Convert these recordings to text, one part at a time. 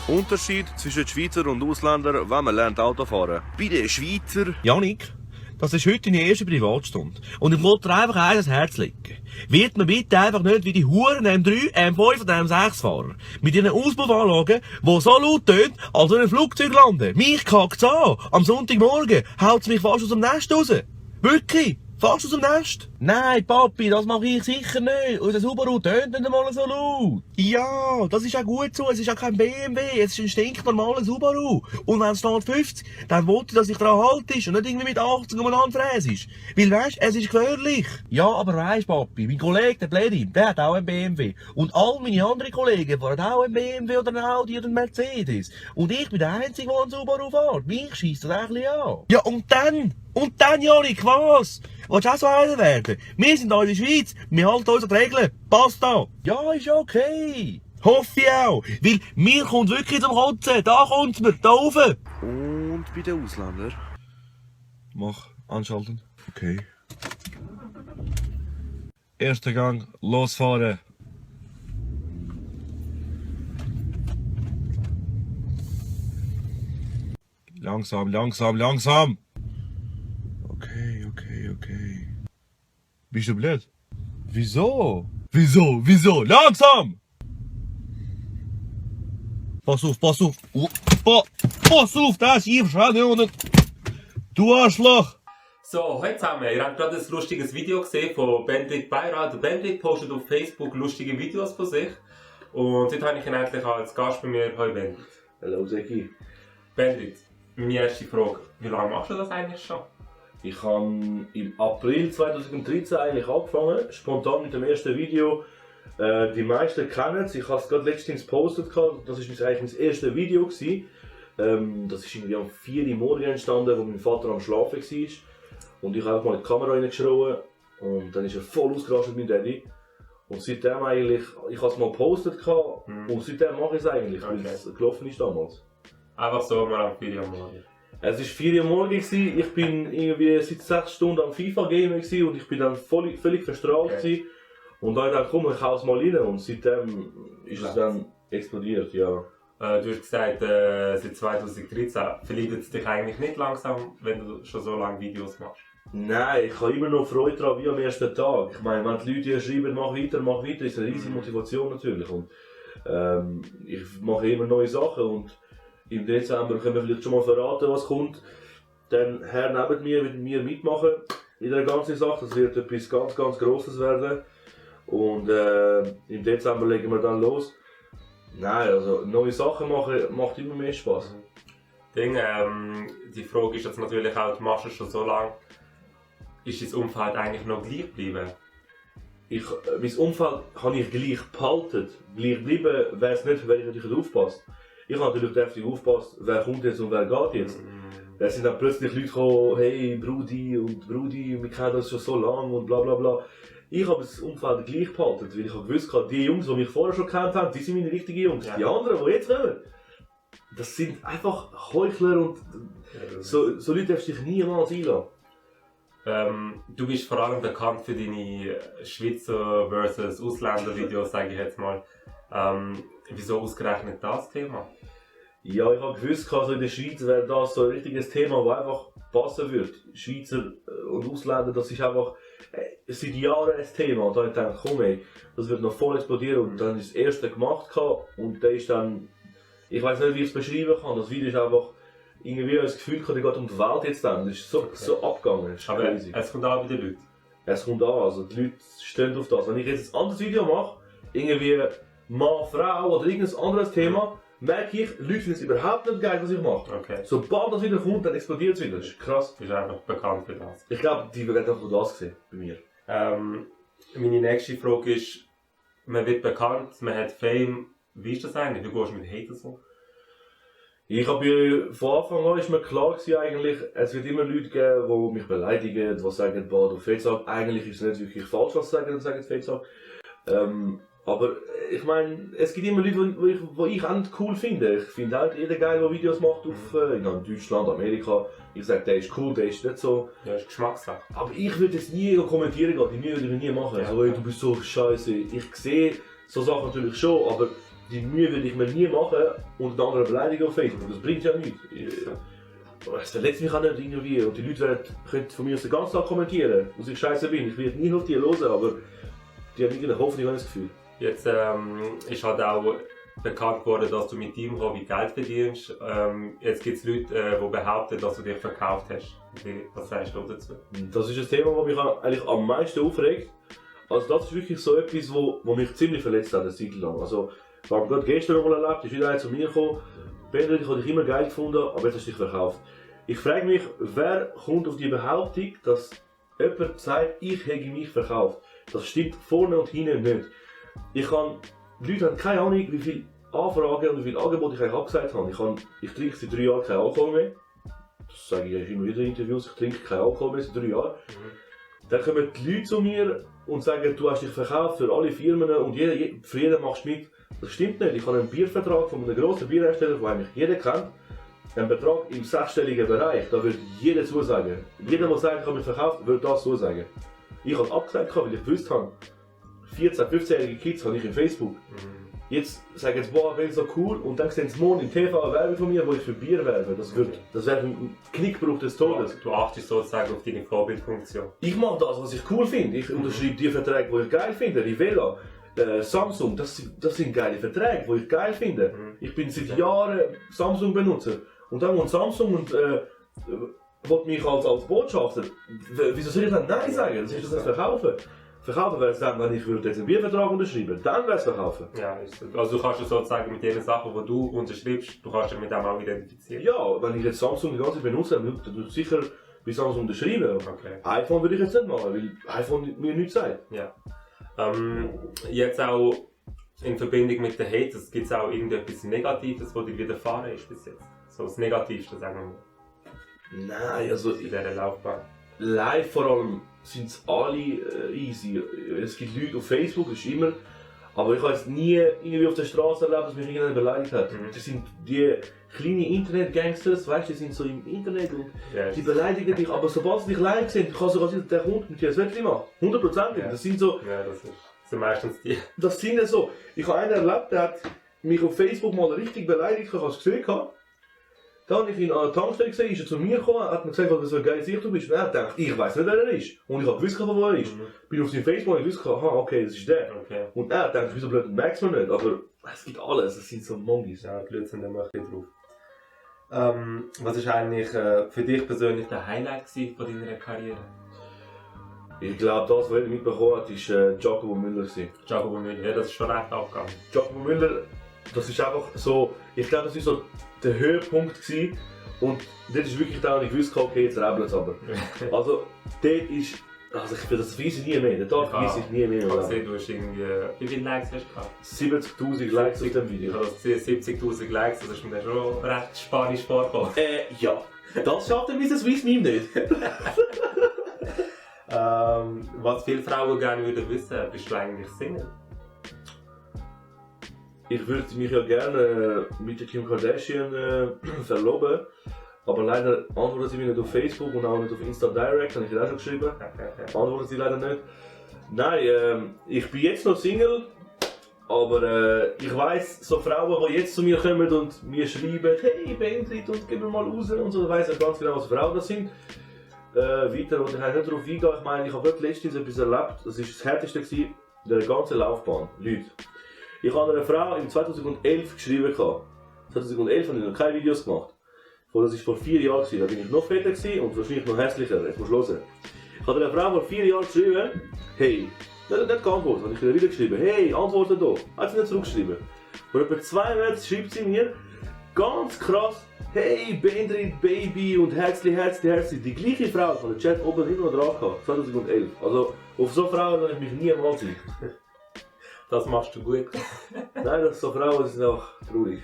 Unterschied zwischen Schweizer und Ausländern, wenn man lernt Auto fahren. Bei den Schweizer... Janik, das ist heute deine erste Privatstunde. Und ich wollte dir einfach eins ans Herz legen. Wird man bitte einfach nicht wie die Huren M3, M5 und M6-Fahrer. Mit ihren Auspuffanlagen, die so laut tönen, als wenn ein Flugzeug landen. Mich kackt's an. Am Sonntagmorgen haut's mich fast aus dem Nest raus. Wirklich. Fast aus dem Nest? Nein, Papi, das mache ich sicher nicht. Unser Subaru tönt nicht einmal so laut. Ja, das ist auch gut so. Es ist auch kein BMW. Es ist ein stinknormaler Subaru. Und wenn es steht 50, dann wollte ich, dass ich daran halte und nicht irgendwie mit 80 umeinander fräsest. Weil weisst, es ist gefährlich. Ja, aber weisst, Papi, mein Kollege, der Bledin, der hat auch einen BMW. Und all meine anderen Kollegen fahren auch einen BMW oder einen Audi oder einen Mercedes. Und ich bin der Einzige, der einen Subaru fährt. Mich scheisst das eigentlich an. Ja, und dann? Und dann, Janik, was? Willst du auch so einer werden? Wir sind hier in der Schweiz, wir halten uns an die Regeln. Passt da? Ja, ist okay. Hoffe ich auch. Weil mir kommt wirklich zum Kotzen. Da kommt's mir, da rauf. Und bei den Ausländern? Mach, anschalten. Okay. Erster Gang, losfahren. Langsam, langsam, langsam. Okay. Bist du blöd? Wieso? Wieso? Langsam! Pass auf! Pass auf, da ist Schiefschade. Du Arschloch! So, heute zusammen, ihr habt gerade ein lustiges Video gesehen von Bendit Beirat. Bendit postet auf Facebook lustige Videos von sich. Und heute habe ich ihn endlich als Gast bei mir. Hoi Bendit. Hallo Zeki. Bendit, meine erste Frage. Wie lange machst du das eigentlich schon? Ich habe im April 2013 eigentlich angefangen, spontan mit dem ersten Video. Die meisten kennen es, ich habe es gerade letztens gepostet, das war eigentlich mein erstes Video. Das ist irgendwie um 4 Uhr morgens entstanden, wo mein Vater am Schlafen war. Und ich habe einfach mal in die Kamera reingeschrien und dann ist er voll ausgerastet mit Daddy. Und seitdem eigentlich, ich habe es mal gepostet und seitdem mache ich es eigentlich, weil es gelaufen ist damals. Einfach so mal am Video machen. Es war 4 Uhr morgens, ich bin irgendwie seit 6 Stunden am FIFA-Gamen und ich bin dann völlig verstrahlt. Okay. Und dann dachte ich, komm, ich hau es mal rein und seitdem ist es dann explodiert, ja. Du hast gesagt, seit 2013 verliebst es dich eigentlich nicht langsam, wenn du schon so lange Videos machst? Nein, ich habe immer noch Freude daran wie am ersten Tag. Ich meine, wenn die Leute schreiben, mach weiter, ist eine riesige Motivation natürlich. Und ich mache immer neue Sachen und im Dezember können wir vielleicht schon mal verraten, was kommt. Dann Herr neben mir wird mir mitmachen in der ganzen Sache. Das wird etwas ganz Grosses werden. Und im Dezember legen wir dann los. Nein, also neue Sachen machen macht immer mehr Spaß. Die Frage ist jetzt natürlich auch, du machst es schon so lange. Ist dein Umfeld eigentlich noch gleich geblieben? Mein Umfeld habe ich gleich behalten. Gleich geblieben wäre es nicht, wenn ich natürlich aufpasst. Ich habe natürlich deftig aufgepasst, wer kommt jetzt und wer geht jetzt. Da sind dann plötzlich Leute gekommen, hey Brudi, wir kennen das schon so lange und bla bla bla. Ich habe das Umfeld gleich behalten, weil ich habe gewusst, die Jungs, die mich vorher schon kennt haben, die sind meine richtigen Jungs. Ja. Die anderen, die jetzt kommen, das sind einfach Heuchler und so Leute darfst du dich niemals einladen. Du bist vor allem bekannt für deine Schweizer versus Ausländer Videos, sage ich jetzt mal. Wieso ausgerechnet das Thema? Ja, ich habe gewusst, also in der Schweiz wäre das so ein richtiges Thema, das einfach passen würde. Schweizer und Ausländer, das ist einfach seit Jahren ein Thema. Und da habe ich gedacht, komm ey, das wird noch voll explodieren. Und dann ist das erste gemacht und der ist dann, ich weiß nicht, wie ich es beschreiben kann. Das Video ist einfach irgendwie das Gefühl, der geht um die Welt jetzt dann. Das ist so abgegangen. Das ist aber crazy. Es kommt auch bei den Leuten. Es kommt an, also die Leute stehen auf das. Wenn ich jetzt ein anderes Video mache, irgendwie Mann, Frau oder irgendein anderes Thema, merke ich, Leute finden es überhaupt nicht geil, was ich mache. Okay. Sobald das wieder kommt, dann explodiert es wieder. Das ist krass. Du bist einfach bekannt für das. Ich glaube, die werden auch nur das sehen bei mir. Meine nächste Frage ist, man wird bekannt, man hat Fame. Wie ist das eigentlich? Wie gehst du mit Haters um? Ich habe von Anfang an ist mir klar gewesen, eigentlich, es wird immer Leute geben, die mich beleidigen, die sagen, boah, du Fettsack. Eigentlich ist es nicht wirklich falsch, was sie sagen Fettsack. Aber ich meine, es gibt immer Leute, die ich auch nicht cool finde. Ich finde halt jeder geil, der Videos macht auf Deutschland, Amerika. Ich sage, der ist cool, der ist nicht so. Ja, ist Geschmackssache. Aber ich würde jetzt nie kommentieren gehen, die würde ich nie machen. Ja. So, hey, du bist so scheiße. Ich sehe so Sachen natürlich schon, aber die Mühe würde ich mir nie machen und eine andere beleidigen auf Facebook. Das bringt ja nichts. Es verletzt mich auch nicht irgendwie und die Leute können von mir aus den ganzen Tag kommentieren, dass ich scheiße bin. Ich werde nie auf die hören, aber die haben irgendwie hoffentlich auch das Gefühl. Jetzt ist halt auch bekannt worden, dass du mit deinem Hobby Geld verdienst. Jetzt gibt es Leute, die behaupten, dass du dich verkauft hast. Was sagst du dazu? Das ist ein Thema, das mich eigentlich am meisten aufregt. Also das ist wirklich so etwas, wo mich ziemlich verletzt hat, eine Zeit lang. Also, wir haben gerade gestern noch mal erlebt, ist wieder einer zu mir gekommen. Benedikt, ich habe dich immer geil gefunden, aber jetzt hast du dich verkauft. Ich frage mich, wer kommt auf die Behauptung, dass jemand sagt, ich hätte mich verkauft. Das stimmt vorne und hinten nicht. Die Leute haben keine Ahnung, wie viele Anfragen und wie viele Angebote ich eigentlich abgesagt habe. Ich trinke seit 3 Jahren keinen Alkohol mehr. Das sage ich immer wieder in Interviews, ich trinke keinen Alkohol mehr seit 3 Jahren. Dann kommen die Leute zu mir und sagen, du hast dich verkauft für alle Firmen und für jeden machst du mit. Das stimmt nicht. Ich habe einen Biervertrag von einem grossen Bierhersteller, den eigentlich jeder kennt. Ein Betrag im 6-stelligen Bereich, da würde jeder zusagen. Jeder, der sagt, ich habe mich verkauft, würde das zusagen. Ich habe abgesagt, weil ich gewusst habe, 14-, 15-jährige Kids habe ich in Facebook. Jetzt sagen sie, boah, bin so cool und dann sehen sie morgen im TV eine Werbung von mir, wo ich für Bier werbe. Das wäre ein Knickbruch des Todes. Du achtest sozusagen auf deine Vorbildfunktion. Ich mache das, was ich cool finde. Ich unterschreibe die Verträge, die ich geil finde. Rivella, Samsung, das sind geile Verträge, die ich geil finde. Ich bin seit Jahren Samsung-Benutzer. Und dann kommt Samsung und will mich als Botschafter. Wieso soll ich dann Nein sagen? Das ist das Verkaufen. Verkaufen wäre es dann, wenn ich jetzt einen Biervertrag unterschreiben, dann wäre es verkaufen. Ja, ist so. Also du kannst sozusagen mit den Sachen, die du unterschreibst, du kannst dich mit dem auch identifizieren. Ja, wenn ich jetzt Samsung die ganze Zeit benutze, dann würde ich sicher bei Samsung unterschreiben. Okay. iPhone würde ich jetzt nicht machen, weil iPhone mir nichts sagt. Ja. Jetzt auch in Verbindung mit den Haters, gibt es auch irgendetwas Negatives, was dir widerfahren ist bis jetzt? So das Negativste, sagen wir mal. Nein, also In dieser Laufbahn. live vor allem sind es alle easy. Es gibt Leute auf Facebook, das ist immer. Aber ich habe jetzt nie irgendwie auf der Straße erlebt, dass mich irgendjemand beleidigt hat. Das sind die kleinen Internet-Gangsters, weißt du, die sind so im Internet und die beleidigen dich. Aber sobald sie dich live sehen, kann sogar sein, der Hund mit dir ein Wettchen machen. 100%. Ja. Das sind so. Ja, das sind meistens die. Das sind so. Ich habe einen erlebt, der hat mich auf Facebook mal richtig beleidigt, ich habe es gesehen. Dann habe ich ihn an der Tankstelle gesehen, ist er zu mir gekommen, hat mir gesagt, was für ein geiles Sicht du bist. Und er hat gedacht, ich weiß nicht, wer er ist. Und ich habe gewusst, wo er ist. Bin auf seinem Facebook und ich wusste, aha, okay, das ist der. Okay. Und er hat gedacht, wieso blöd, merkst du nicht. Aber es gibt alles, es sind so Mongis. Ja, Blödsinn, da mache ich drauf. Was war eigentlich für dich persönlich der Highlight von deiner Karriere? Ich glaube, das, was jeder mitbekommen hat, war Jacobo Müller. Jacobo Müller, ja, das ist schon recht abgegangen. Jacobo Müller, das ist einfach so, ich glaube, das war so der Höhepunkt gewesen. Und dort ist wirklich da, und ich wusste, okay, jetzt rebelt es aber. Also, dort ist, also ich das vergesse ich nie mehr, den Tag vergesse ich nie mehr. Ich habe gesehen, du hast irgendwie, wie viele Likes hast du gehabt? 70'000 Likes auf dem Video. Ich habe gesehen, 70'000 Likes, das ist mir schon recht spanisch vorgekommen. Ja. Das schafft ein bisschen Swiss Meme nicht. Was viele Frauen gerne würden wissen, bist du eigentlich Single? Ich würde mich ja gerne mit der Kim Kardashian verloben, aber leider antwortet sie mir nicht auf Facebook und auch nicht auf Insta Direct, habe ich ihr auch schon geschrieben. Antwortet sie leider nicht. Nein, ich bin jetzt noch Single, aber ich weiss, so Frauen, die jetzt zu mir kommen und mir schreiben, hey Benedikt und gib mir mal raus und so, weiss ich ganz genau, was Frauen das sind. Weiter, und ich habe nicht darauf eingehen, ich meine, ich habe wirklich letztens etwas erlebt, das war das Härteste in der ganzen Laufbahn. Leute. Ich habe einer Frau im 2011 geschrieben. 2011 habe ich noch keine Videos gemacht. Das war vor 4 Jahren, da bin ich noch fetter und wahrscheinlich noch hässlicher. Jetzt musst du hören. Ich habe einer Frau vor 4 Jahren geschrieben, hey, nicht geantwortet, habe ich ihr wieder geschrieben, hey, antworte doch. Hat sie nicht zurückgeschrieben. Vor etwa 2 Monaten schreibt sie mir, ganz krass, hey, Benedikt, Baby und herzlich. Die gleiche Frau von der Chat oben immer noch dran gehabt, 2011. Also auf so Frauen habe ich mich niemals sein. Das machst du gut. Nein, das so Frauen sind auch traurig.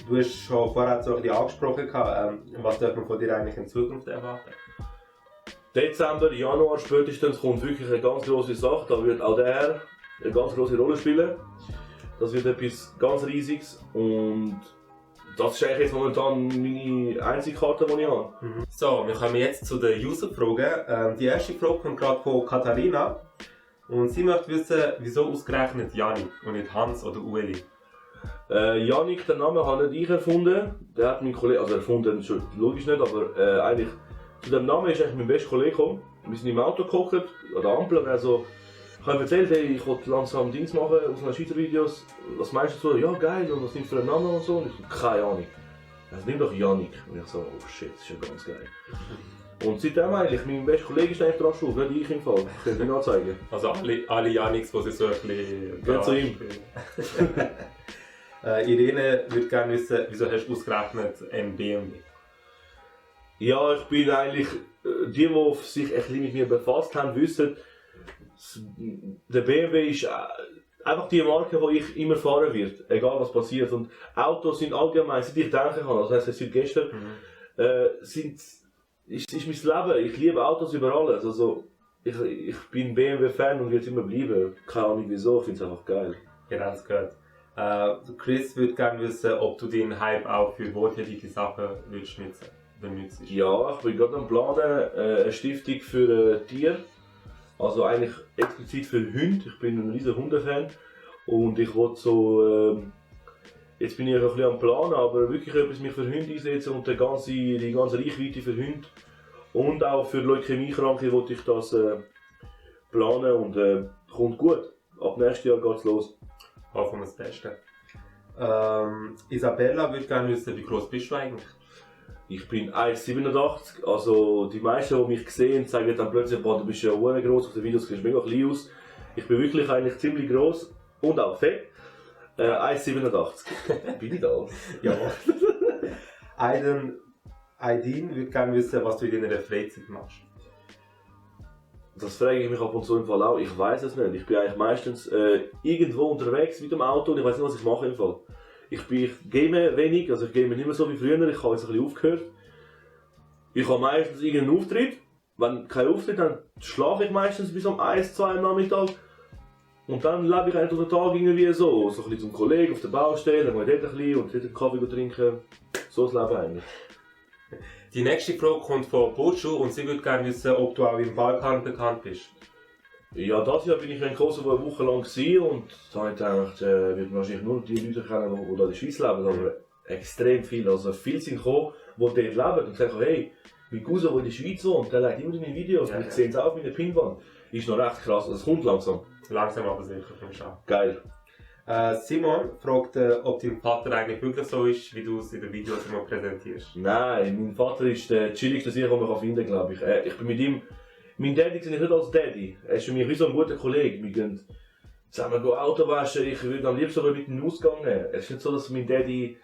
Du hast schon vorher so ein bisschen angesprochen, was darf man von dir eigentlich in Zukunft erwarten? Dezember, Januar spätestens kommt wirklich eine ganz grosse Sache. Da wird auch der eine ganz grosse Rolle spielen. Das wird etwas ganz Riesiges und das ist eigentlich jetzt momentan meine einzige Karte, die ich habe. So, wir kommen jetzt zu den User-Fragen. Die erste Frage kommt gerade von Katharina. Und sie möchte wissen, wieso ausgerechnet Janik und nicht Hans oder Ueli. Janik, den Namen habe nicht ich erfunden. Der hat mein Kollege, also erfunden, schon logisch nicht, aber eigentlich zu dem Namen ist eigentlich mein bester Kollege gekommen. Wir sind im Auto gekocht, an der Ampel, und also ich habe ihm erzählt, hey, ich wollte langsam Dings machen aus meinen Schweizer Videos. Was meinst du so? Ja, geil, und was nimmst du für einen Namen und so? Und ich so, keine Ahnung. Also nimm doch Janik. Und ich so, oh shit, das ist ja ganz geil. Und seitdem eigentlich, mein bester Kollege ist eigentlich dran schuld, nicht ich im Fall. Ich kann ihn anzeigen. Also alle Janiks, die sich so ein bisschen... Geht zu ihm. Irene würde gerne wissen, wieso hast du ausgerechnet ein BMW? Ja, ich bin eigentlich, die sich ein bisschen mit mir befasst haben, wissen, der BMW ist einfach die Marke, die ich immer fahren werde, egal was passiert. Und Autos sind allgemein, seit ich denken kann, also das heißt seit gestern, ist mein Leben. Ich liebe Autos über alles. Also, ich bin BMW-Fan und werde es immer bleiben. Keine Ahnung wieso, ich finde es einfach geil. Genau, das gehört. Chris würde gerne wissen, ob du den Hype auch für wohltätige Sachen willst benutzen. Ja, ich bin gerade am Planen, eine Stiftung für Tiere. Also eigentlich explizit für Hunde. Ich bin ein riesiger Hundefan. Und ich wollte so, jetzt bin ich ein bisschen am Planen, aber wirklich etwas mich für Hunde einsetzen und die ganze Reichweite für Hunde. Und auch für Leukämiekranke wollte ich das planen und kommt gut. Ab nächstes Jahr geht's los. Hoffen wir das Beste. Isabella würde gerne wissen, wie groß bist du eigentlich? Ich bin 1,87, also die meisten, die mich sehen, sagen dann plötzlich, boah, du bist ja sehr groß, auf den Videos siehst du mega klein aus. Ich bin wirklich eigentlich ziemlich groß und auch fett. 1,87. Bin ich da? Ja. Aydin würde gerne wissen, was du in deiner Freizeit machst. Das frage ich mich ab und zu im Fall auch. Ich weiß es nicht. Ich bin eigentlich meistens irgendwo unterwegs mit dem Auto und ich weiß nicht, was ich mache im Fall. Ich game wenig, also ich game nicht mehr so wie früher, ich habe jetzt ein bisschen aufgehört. Ich habe meistens irgendeinen Auftritt. Wenn kein Auftritt, dann schlafe ich meistens bis um 1, 2 am Nachmittag. Und dann lebe ich eigentlich den Tag irgendwie so ein bisschen zum Kollegen auf der Baustelle, dann gehe ich dort ein bisschen und dort einen Kaffee trinken. So das Leben eigentlich. Die nächste Frage kommt von Burcu und sie würde gerne wissen, ob du auch im Balkan bekannt bist. Ja, das Jahr bin ich in Kosovo eine Woche lang gewesen und da habe ich gedacht, wird wahrscheinlich nur die Leute kennen, die da in der Schweiz leben, aber extrem viel. Also viele sind gekommen, die dort leben und sagen, hey, mein Cousin, der in der Schweiz wohnt, der legt immer meine Videos und ich sehe es auch auf meiner Pinwand. Ist noch recht krass, also es kommt langsam. Langsam aber sicher, komm schon. Geil. Simon fragt, ob dein Vater eigentlich wirklich so ist, wie du es in den Videos immer präsentierst. Nein, mein Vater ist der chilligste, den man finden kann, glaube ich. Ich bin mit ihm, mein Daddy sehe ich nicht als Daddy. Er ist für mich wie so ein guter Kollege. Wir gehen zusammen Auto waschen, ich würde am liebsten mit in den Ausgang nehmen. Es ist nicht so, dass mein Daddy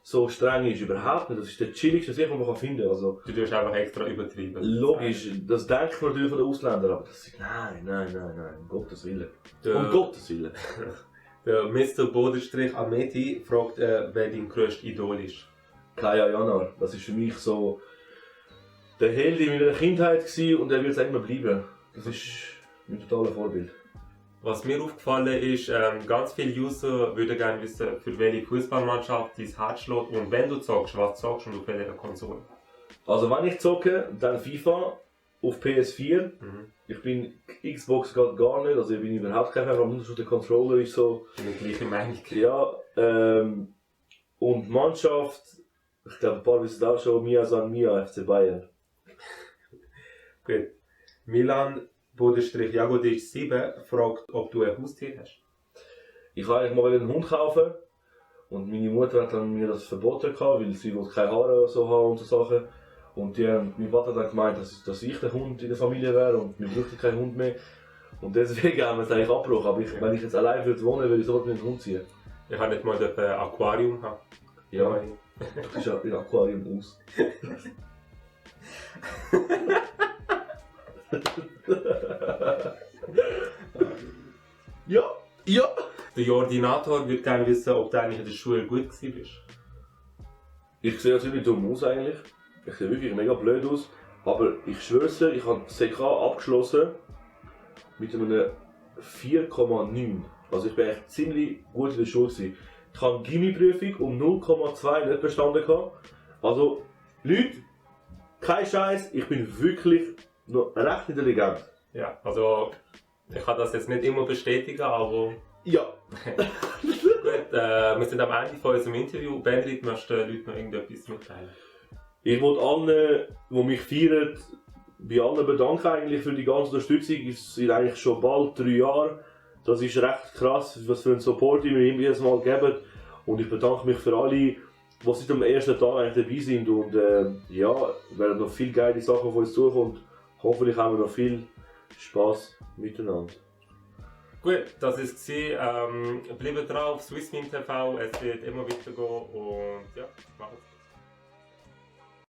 so streng ist, überhaupt nicht. Das ist der chilligste, den man finden kann. Also, du tust einfach extra übertrieben. Logisch, das denkt man natürlich von den Ausländern, aber das ist, nein, um Gottes Willen. Um Gottes Willen. Der Mr. Bodenstrich Ameti fragt, wer dein grösstes Idol ist. Kaya Janar, das ist für mich so der Held in meiner Kindheit gewesen und er wird es immer bleiben. Das ist mein totales Vorbild. Was mir aufgefallen ist, ganz viele User würden gerne wissen, für welche Fußballmannschaft dein Herz schlägt und wenn du zockst, was zockst und auf welcher Konsole. Also wenn ich zocke, dann FIFA auf PS4. Ich bin Xbox gerade gar nicht, also ich bin überhaupt kein Fan, aber nur der Controller ist so. Ich bin die gleiche Meinung. Ja, und Mannschaft, ich glaube ein paar wissen auch schon, Mia San Mia, FC Bayern. Gut. Milan Bodenstrich Jagodic 7 fragt, ob du ein Haustier hast. Ich wollte eigentlich mal einen Hund kaufen und meine Mutter hat dann mir das verboten gehabt, weil sie keine Haare so haben und so Sachen. Und mein Vater hat dann gemeint, dass ich der Hund in der Familie wäre und wir bräuchten keinen Hund mehr. Und deswegen haben wir es eigentlich abgebrochen. Aber wenn ich jetzt allein würde wohnen, würde ich sofort mit dem Hund ziehen. Ich habe nicht mal ein Aquarium haben. Ja, du bist ja im Aquarium aus. Ja. Der Jordinator würde gerne wissen, ob du eigentlich in der Schule gut gewesen bist. Ich sehe ziemlich dumm aus eigentlich. Ich sehe wirklich mega blöd aus. Aber ich schwöre dir, ich habe CK abgeschlossen mit einem 4,9. Also ich bin echt ziemlich gut in der Schule gewesen. Ich habe die Gimmi-Prüfung um 0,2 nicht bestanden gehabt. Also, Leute, kein Scheiß, ich bin wirklich noch recht intelligent. Ja, also Ich kann das jetzt nicht immer bestätigen, aber Ja. gut, wir sind am Ende von unserem Interview. Benedikt, möchtest du den Leuten noch irgendetwas mitteilen? Ich wollte allen, die mich feiern, bei allen bedanken eigentlich für die ganze Unterstützung. Es sind eigentlich schon bald 3 Jahre. Das ist recht krass, was für einen Support ihr mir jedes Mal geben. Und ich bedanke mich für alle, die seit dem ersten Tag eigentlich dabei sind. Und ja, werden noch viele geile Sachen auf uns zukommen. Hoffentlich haben wir noch viel Spaß miteinander. Gut, das war es. Bleibt dran auf Swissmeme TV, es wird immer weitergehen und ja, macht's gut.